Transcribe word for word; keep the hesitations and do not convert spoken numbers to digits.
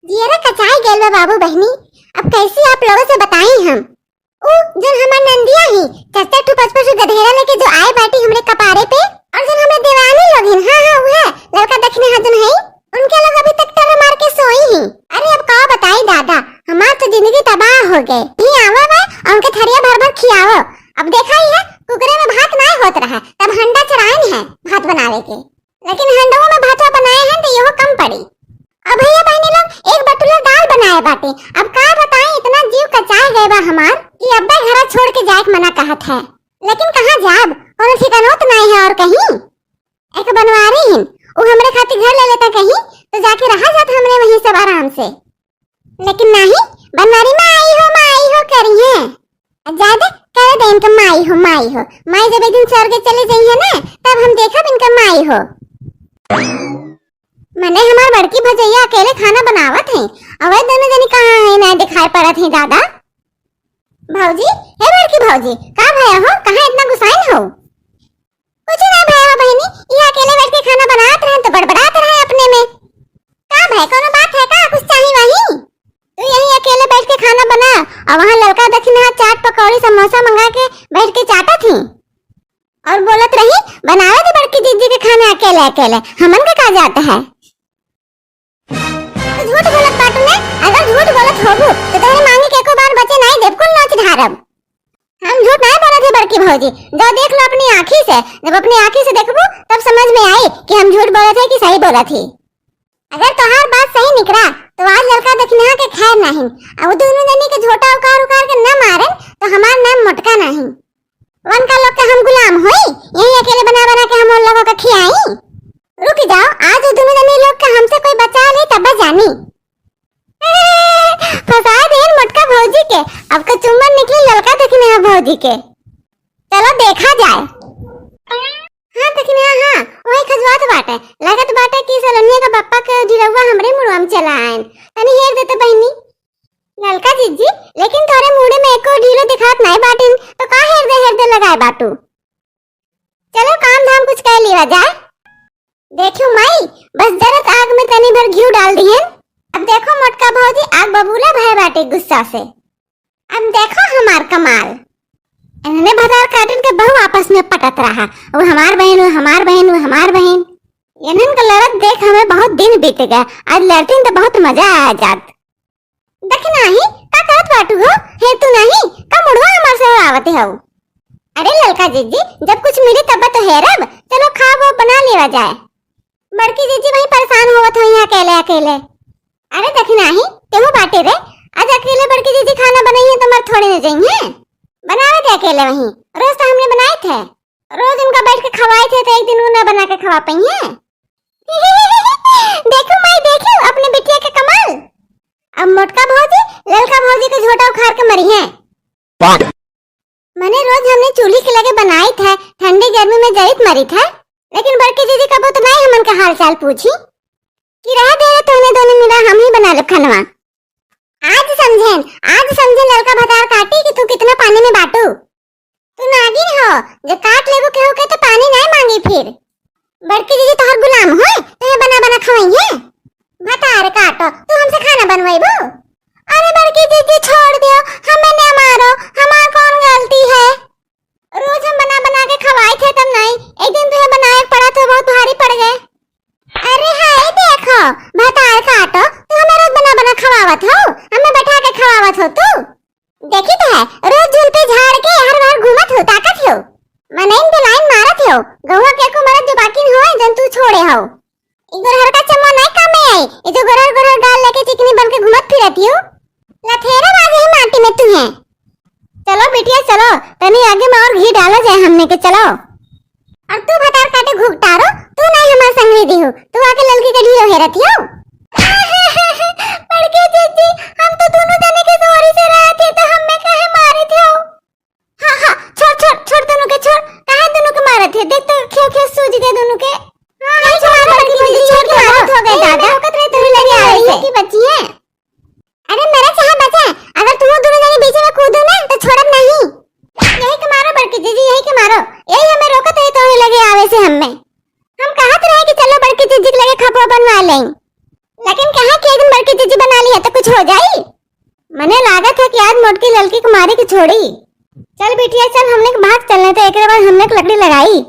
जियरा कचाई गइल बा बाबू बहिनी, अब कैसे आप लोगों से बताई हम। उ जौन हमार नंदिया ही, चार चार ठो पाँच पाँच ठो गधेड़ा लेके जो आए बाटी हमरे कपारे पे, और जौन हमरे देवरानी लोग ही, हाँ, हाँ, उहे, ललका दखिनहा जौन है, उनके लोग अभी तक टर मार के सोई ही। अरे अब का बताई दादा, हमार तो जिंदगी तबाह हो गए। ये आवे बा, और उनके थरिया भर भर खियावो। अब देखा ही है, कुकरे में भात नाय होत रहा, तब हंडा चराइन है भात बनावे के। लेकिन हंडवा में भातवा बनाए हैं तो यहो कम पड़ी। अब भैया बहनी लोग एक बटुला दाल बनाए बाटे। अब का बताएं, इतना जीव कचाए गए बा हमार कि अब्बे घरा छोड़ के जाए के मना कहत है। लेकिन कहाँ जाब, कोनो ठिकानो तो नहीं है और कहीं। एक बनवारी हिन, वो हमरे खातिर घर ले लेता कहीं, तो जाके रहा जात हमरे वहीं सब आराम से। लेकिन नहीं, बनवारी माई हो, माई हो करी है। ज्यादा करे दे इनका माई हो, माई हो। माई जब एक दिन स्वर्ग चले जाई है ना, तब हम देखब इनका माई हो। मने हमार बड़की भौजैया अकेले खाना बनावत है, और वह दोनों जनी कहाँ है, ना दिखाई पड़त है दादा। भौजी, हे बड़की भौजी, का भया हो, कहाँ इतना गुस्साइन हो? कुछ ना भया हो बहिनी, यहाँ अकेले बैठ के खाना बनात रहे तो बड़बड़ात रहे अपने में। का भय, कोनो बात है का? कुछ चाही वही? तू यहीं अकेले बैठ के खाना बना, और वहाँ ललका दखिनहा चाट पकौड़ी समोसा मंगा के बैठ के चाटत ही और बोलत रही, "बनावे दे बड़की जीजी के खाना अकेले अकेले, हमन का का जात है।" तो झूठ बोलत बाटू ने, अगर झूठ बोलत होबू तो तोहरे मांगी के एको बार बचे नाई देब, कुल नोच ढारब। हम झूठ नाई बोलत ही बड़की भौजी, जो देख लो अपनी आँखी से, जब अपनी आँखी से देखबू तब समझ में आई कि हम झूठ बोलत है कि सही बोलत ही। अगर तोहार बात सही निकरा तो आज ललका दखिनहा के खैर नाहीं, और दोनों जनी के झोटा उकार उकार के न मारन तो हमार नाम मोटका नाहीं। वनका लोग के हम गुलाम होई, यहीं अकेले बना बना के हम उन लोगों का खियाई? रुक जाओ, आज वो दोनों जनी लोग के हमसे कोई बचा ले तब जानी। फंसा देन मोटका भौजी के, अब का चुम्बन निकली ललका दखिनहा भौजी के। चलो देखा जाए। हाँ दखिनहा, हाँ, वही खजुआत बाटे। लगत बाटे कि सलोनिया का पप्पा के ढिलौआ हमरे मुड़वा में चला आयन। तनी हेर देते बहिनी। ललका जीजी, लेकिन तोरे मुड़े में एको ढीलो दिखात नाई बाटिन, तो का हेर दे हेर दे लगाए बाटू? चलो काम धाम कुछ कर लिया जाए। देखियो माई, बस जरत आग में तनी भर घी डाल दिहन। अब देखो मोटका भौजी, आग बबूला भय बाटे गुस्सा से। अब देखो हमार कमाल। इन्हने भतार काटिन के बहु आपस में पटत रहा, वो हमार बहन, वो हमार बहन, वो हमार बहन। इन्हन का लड़त देख हमें बहुत दिन बीत गया, आज लड़तीन तो बहुत मजा आया जात। दखिनहा, का कहत बाटू हो? हेरतू नहीं? का मुड़वा हमार से आवते हो? अरे ललका जीजी, जब कुछ मिली तब तो हेरब। चलो खाब वाब बना लेवा जाए। बड़की जीजी वहीं परेशान होवत हो यहाँ अकेले अकेले। अरे दखिनहा, केहू बाटे रे? आज अकेले बड़की जीजी खाना बनाई है तो मर थोड़े न जाइए। बनावे दे अकेले वहीं, रोज तो हमने बनाए थे। रोज उनका बैठ के खवाए थे तो एक दिन वो ना बना के खवा पाई है। देखो माई, देखो अपने बिटिया के कमाल। अब मोटका भौजी ललका भौजी के झोटा उखाड़ के मरी है। मने रोज हमने चूल्ही के लगे बनाई था, ठंडी गर्मी में जरित मरी था, लेकिन बड़की दीदी कबो तो नहीं हमन का हाल चाल पूछी कि रह दे रे, तोहने दोनों मिला हम ही बना ले खनवा। आज समझेन, आज समझेन ललका भतार काटी कि तू कितना पानी में बाटू। तू नागिन हो, जो काट लेबू केहू के तो पानी नहीं मांगी फिर। बड़की दीदी तोहर गुलाम होए, तो ये बना बना खवाइए। भतार काटो, तू हमसे खाना बनवाइबू? अरे बड़की दीदी छोड़ दियो, हमें न मारो, हमार कौन गलती है? रोज हम बना बना के खवाए थे तब नहीं, एक दिन तुझे बनाए पड़ा तो बहुत भारी पड़ गए। अरे हाय देखो, भतार काटो, तू हमें रोज बना बना खवावत हो, हमें बैठा के खवावत हो तू। देखी तो है, रोज झूल पे झाड़ के हर बार घूमत हो, ताकत हो। मनइन पे लाइन मारत हो, गौवा के को मरद जो बाकी होए, जन तू छोड़े हो। ई गोरहर का चम्मा नहीं काम में आई, ये जो गोरहर गोरहर गाल लेके चिकनी बन के घूमत फिरत हो। लथेरा बाजे ही माटी में तू है। चलो बिटिया चलो, तनी आगे में और घी डाला जाए हमने के, चलो। और तू भतार काटे घुघटारो, तू नहीं हमार संगरी दी हो, तू आके ललकी के ढीलो हेरत हो। बड़के जीजी, हम तो दोनों जने के जोरी से रहे थे, तो हमें काहे मारे थे हो? हाँ, हाँ, छोड़, छोड़, छोड़ दोनों के, छोड़। काहे दोनों के मारे थे? देख तो खेव खेव सूज गए दोनों के। हाँ, यही छोड़, छोड़, बड़की जीजी, छोड़ के मारो। हो गए दादा। रोकत रहे, तू लगे आ रही है। की बच्ची है। अरे मरे चाहे बचे, अगर तुम दोनों जने बीच में कूदो ना तो छोड़ब नहीं। यही के मारो बड़की जीजी, यही के मारो। यही हमें रोकत रही तो लगे आवे से हमें। हम कहत रहे कि चलो बड़की जीजी के लगे खपवा बनवा लें, लेकिन कहे कि एक दिन हो जाई। मने लागत है कि आज मोटकी ललकी के मारी के छोड़ी। चल बिटिया चल, हमने के भाग चलने तो एकरे बाद हमने के लकड़ी लगाई।